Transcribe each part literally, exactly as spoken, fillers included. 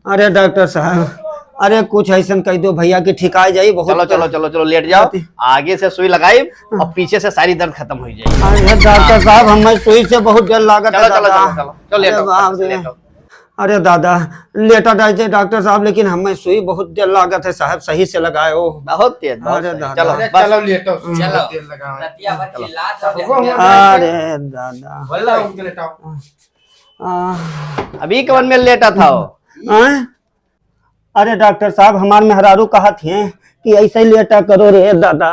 अरे डॉक्टर साहब, अरे कुछ ऐसन कह दो भैया कि ठिकाई जाई बहुत। चलो, चलो, चलो, चलो, लेट जाओ। आगे से सुई लगाई और पीछे से सारी दर्द खत्म हो जाए। अरे डॉक्टर साहब, हमें सुई से बहुत डर लागत है चलो, चलो, दादा। चलो, चलो, चलो, लेटो, अरे बाप रे। लेटो। अरे दादा, लेटा जाए डॉक्टर साहब, लेकिन हमें सुई बहुत डर लागत है साहब, सही से लगाओ। बहुत तेज, बहुत अरे सही। दादा। चलो, अरे बस। चलो, लेटो, सुई चलो। बहुत तेज लगा है। रतिया भर चिल्लात रहो। अरे दादा। बोलो, उनके लेटाओ। आ, अभी कवन में लेटा था वो? आय? अरे डॉक्टर साहब, हमार मेहरारू कहत हैं कि ऐसे ही लेटा करो रे दादा।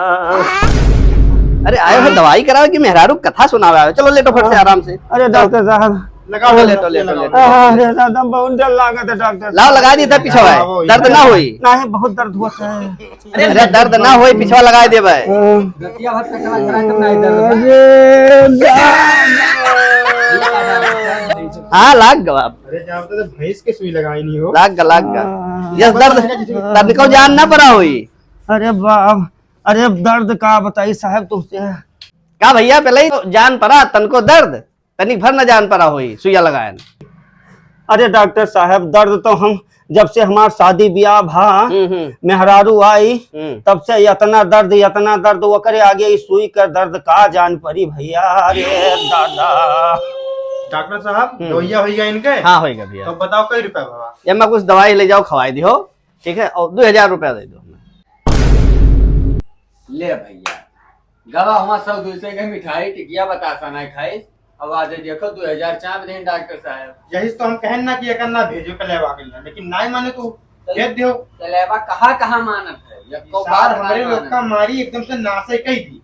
अरे आए हो दवाई करावे कि मेहरारू कथा सुनावे आवे? चलो लेटो फट से आराम से। अरे डॉक्टर साहब। लगाओ, लेटो, लेटो, लेटो। अरे दादा, बहुत डर लागत है डॉक्टर साहब। लाओ, लगा दी था पीछे भाई। हाँ, वो दर्द ना होई। नहीं, बहुत दर्द होता है। अरे, अरे, दर्द ना होई, पिछवा लगाए देबे। हाँ। रतिया भर पेटवा झरा तब ना दर्द होता। अरे, हाँ, लाग गवा। अरे, जाओ तो भैंस के सुई लगाई नहीं हो। लाग गा, लाग गा। हाँ। यस, दर्द, तनिको जान ना परा होई। अरे बाप, अरे दर्द का बताई साहब तुमसे। का भैया, पहले ही तो जान परा, तनको दर्द। तनिक भर न जान परा होई सुइया लगायन। अरे डॉक्टर साहब, दर्द तो हम जब से हमार शादी ब्याह भा, हम्म, हम्म। मेहरारू आई, हम्म। तब से इतना दर्द, इतना दर्द, ओकरे आगे ई सुई का दर्द का जान परी भैया, अरे दादा। डॉक्टर साहब, हम्म। दवाइया होइगा इनके? हाँ, होइगा भैया। तो बताओ कई रुपया भवा? ये मैं कुछ दवाई ले जाओ, खवाई दियो, ठीक है, और दो हजार रुपया दे दो हमें। ले भैया, गवा हुआ सौ दो सौ के मिठाई, टिकिया, बतासा नहीं खाइस, अब आज देखो दो हजार चाप दें डॉक्टर साहब। यही तो हम कहन ना कि एकर ना भेजो कलेवा के लिए, लेकिन नाई माने तो तो भेज दियो। कलेवा कहाँ कहाँ मानत है? यक्को सार बात हमरे नाई लोग मानत। का मारी एकदम से नासे कही दी।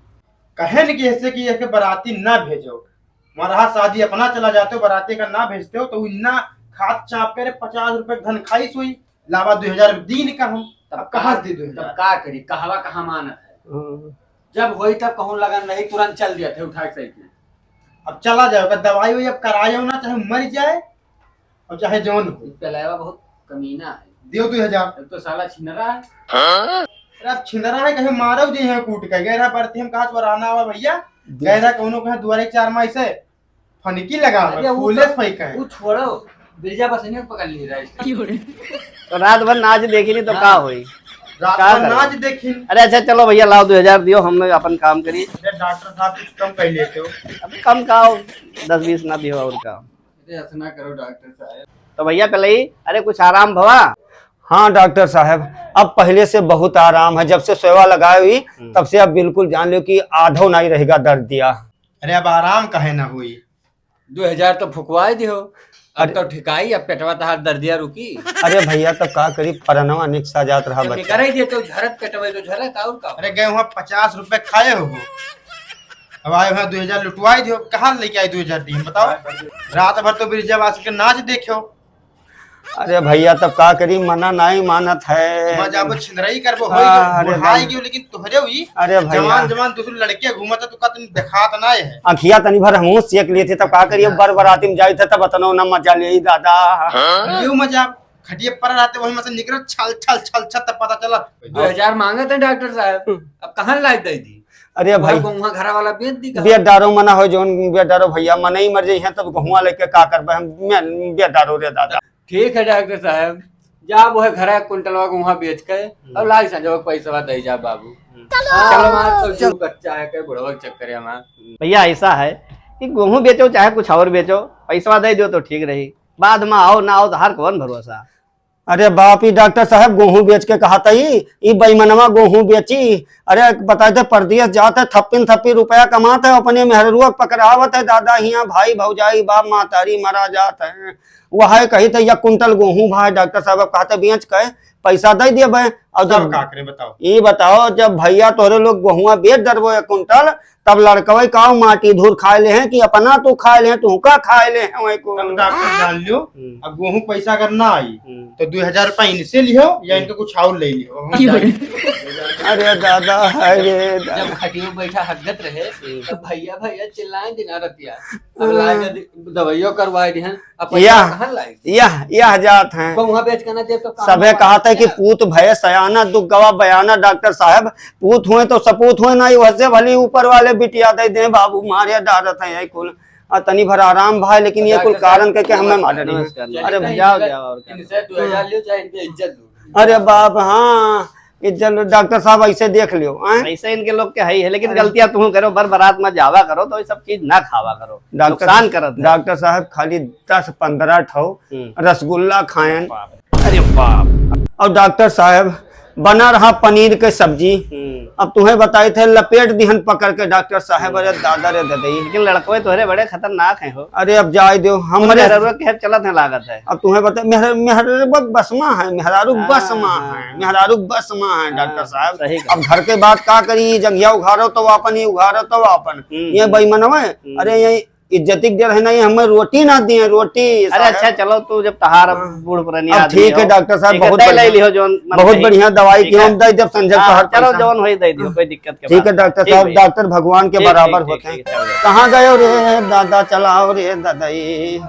कहन कि ऐसे कि एक बराती ना भेजो, मरहा शादी अपना चला जाते हो, बराती का ना भेजते हो, तो उ इन्ना खात चाप के रे पचास रुपए के धन खाई सोई, लावा दो हजार दीन का हम, तब अब कहाँ का, से दे दो तब हजार? का करी, कहवा कहाँ मानत है? हम्म। जब होई तब कहूँ लगन रही, तुरंत चल दिया थे उठा के साइकिल। अब चला जाओ, अगर दवाई ववाई अब कराए हो ना, चाहे मर जाए और चाहे जौन हो। ई कलेवा बहुत कमीना है। दियो दो हजार। अब तो साला छिनरा है। अरे अब छिनरा है, कहीं मारो जी है कूट के। गहरा परती हम कहा तो रहना हुआ भैया, दो गहरा कौनो कहे दुआरे के चार माई से फनकी लगा अरे, में, वो फूले तो, फेंक है। वो छोड़ो, बिरजा बसने को पकड़ ली रहा है इसने। तो रात भर नाच देखी नहीं तो हाँ। का होई? रात का भर करो? नाच देखी। अरे अच्छा, चलो भैया, लाओ दो हजार दियो, हम अपन काम करी। अरे डॉक्टर साहब, कुछ कम कर लेते हो। अब कम का हो, दस बीस ना दियो और का। अरे ऐसा ना करो डॉक्टर साहब। तो भैया, पहले ही, अरे कुछ आराम भवा? हाँ डॉक्टर साहब, अब पहले से बहुत आराम है, जब से सेवा लगाए हुई, हम्म। तब से अब बिल्कुल जान लो कि आधो नहीं रहेगा दर्द दिया। अरे अब आराम काहे ना हुई? दो हजार तो फुकवाए दियो, अब अरे तो ठिकाई, अब पेटवा तहार दर्दिया रुकी। अरे भैया, तब का करी, परनवा निकसा जात रहा तो बच्चा। निकरे दिए तो झरत पेटवा तो झरत, और का? अरे गए वहाँ पचास रुपए खाए हो, अब आए वहाँ दो हजार लुटवाए दियो, कहाँ लेके आए दो हजार दी, हम बताओ? रात भर तो बिरजा बास के नाच देखो। अरे भैया, तब का करी, मना नहीं मानत है। मैं जाबो छिंदराई करबो, हाँ, होई अरे मुहाई दादा। गयो, लेकिन तोहरे हुई। अरे भैया। जवान, जवान दूसरे लड़के घूमत है, तो का तुम देखात ना है। अखिया तनी भर हमहू सेक लिए थे, तब का करिए, बर बराती में जाए थे, तब अतनो ना मजा ले दादा। हाँ? लियो मजा, खटिए पर रहते, वही में से निकल छल, छल, छल, छल, तब पता चला। दो हजार मांगत है डॉक्टर साहब, अब कहाँ लायक दे दी? अरे भाई, वहाँ घरा वाला बेच दी का? बेच डारो मना हो, जौन बेच डारो भैया, मनई मर जाई है, तब गहुआ लेके का करबे हम, मैं बेच डारो रे दादा। ठीक है डॉक्टर साहब, जा वो है घरा कुंटलवा को वहाँ बेच के हम्म। और लाग संजोग पैसा दे जा बाबू। हम्म। हाँ, चलो। हमार तो जीव बच्चा है, के बुढ़वा के चक्कर है हमार। भैया ऐसा है कि गेहूं बेचो चाहे कुछ और बेचो, पैसा दे दो तो ठीक रही, बाद में आओ ना आओ तो हर कौन भरोसा। अरे बाप, ई डॉक्टर साहब गेहूं बेच के कहत है, ई बेईमनवा गेहूं बेची। अरे बताए थे परदेस जात है, थप्पिन थप्पी रुपया कमात है, अपने मेहररुआ के पकड़ावत है, दादा हियां भाई भौजाई बाप महतारी मरा जात है। वह कही थे एक कुंटल गेहूं भाई डॉक्टर साहब, अब कहते बेच के पैसा दे दिए भाई। और तब जब का करे बताओ? ई बताओ, जब भैया तोहरे लोग गेहुआ बेच डरबो एक कुंटल, तब लड़कवे का माटी धूर खाए ले हैं कि अपना तू खाए ले हैं, तू का खाए ले हैं वही को। तब डॉक्टर जान लियो, हम्म। अब गेहूं पैसा अगर ना आई, हम्म। तो दो हजार रुपया इनसे लियो या हम्म। इनके कुछ और ले लियो। अरे दादा, अरे दादा। जब खटियो बैठा हगत रहे, हम्म। तो भैया, भैया चिल्लाए दिन रतिया। अब हम्म। लाए दवाइयों करवाए दिहन, अब पैसा यह, कहाँ लाई? यह, यह जात हैं। गहुआ बेच के ना दे तो काम सबे हमारा कहत है कि क्या? पूत भय सयाना, दुख गवा बयाना, डॉक्टर साहब, पूत हुए तो सपूत हुए ना, वैसे भली ऊपर वाले बिटिया दे दे, बाबू मारे डारत है यही कुल। और तनी भर आराम भाई, लेकिन ये कुल डॉक्टर साहब, कारण करके हमें मारे नहीं। नमस्कार, नमस्कार। अरे भाई, जाओ, जाओ, और क्या। इनसे दो हजार लियो, चाहे इनके इज्जत लो। अरे बाप, हाँ, इज्जत लो, डॉक्टर साहब ऐसे देख लियो, हैं? ऐसे इनके लोग के है ही है, लेकिन अरे। गलतियां तुम करो, बर बारात में जावा करो, तो ये सब चीज ना खावा करो, डॉक्टर, नुकसान करत है। डॉक्टर साहब खाली दस पन्द्रह ठो हम्म। रसगुल्ला खाएन। बाप रे। अरे बाप। और डॉक्टर साहब, बना रहा पनीर के सब्जी। हम्म। अब तुम्हें बताए थे, लपेट दिहन पकड़ के डॉक्टर साहब, अरे दादा रे ददई। लेकिन लड़कवे तोहरे बड़े खतरनाक हैं हो। अरे अब जाए दो, हम उनके मरे हर रोग के चलत हैं लागत है। अब तुम्हें बता, मेहर-, मेहरारू बस में है, मेहरारू हाँ, बस में हाँ, है, हाँ। मेहरारू बस में है, हाँ, डॉक्टर साहब। सही कहा। अब घर के बात का करी, जंघिया उघारो तो आपन, ये उघारो तो आपन। हम्म, ये हम्म। बेईमानवा है। हम्म। अरे ये इज्जती के डर है ना, ये हमें रोटी ना दिए, रोटी, अरे साहब। अच्छा, चलो, तू जब तहार हाँ। बूढ़ पुरानी अब आदमी ठीक है, हो, डॉक्टर साहब, ठीक है, बहुत दे ले बढ़िया। लिहो जौन मन बहुत कही। बढ़िया दवाई ठीक की है। हम दे देब संजय हाँ, तोहर चलो, पैसा। जौन होई दे दियो, कोई दिक्कत के ठीक बात है, नहीं। डॉक्टर साहब, ठीक भैया। डॉक्टर भगवान के ठीक, बराबर ठीक, होते ठीक, हैं। ठीक, चलो। कहाँ गए रे दादा, चलाओ रे दादा, ये।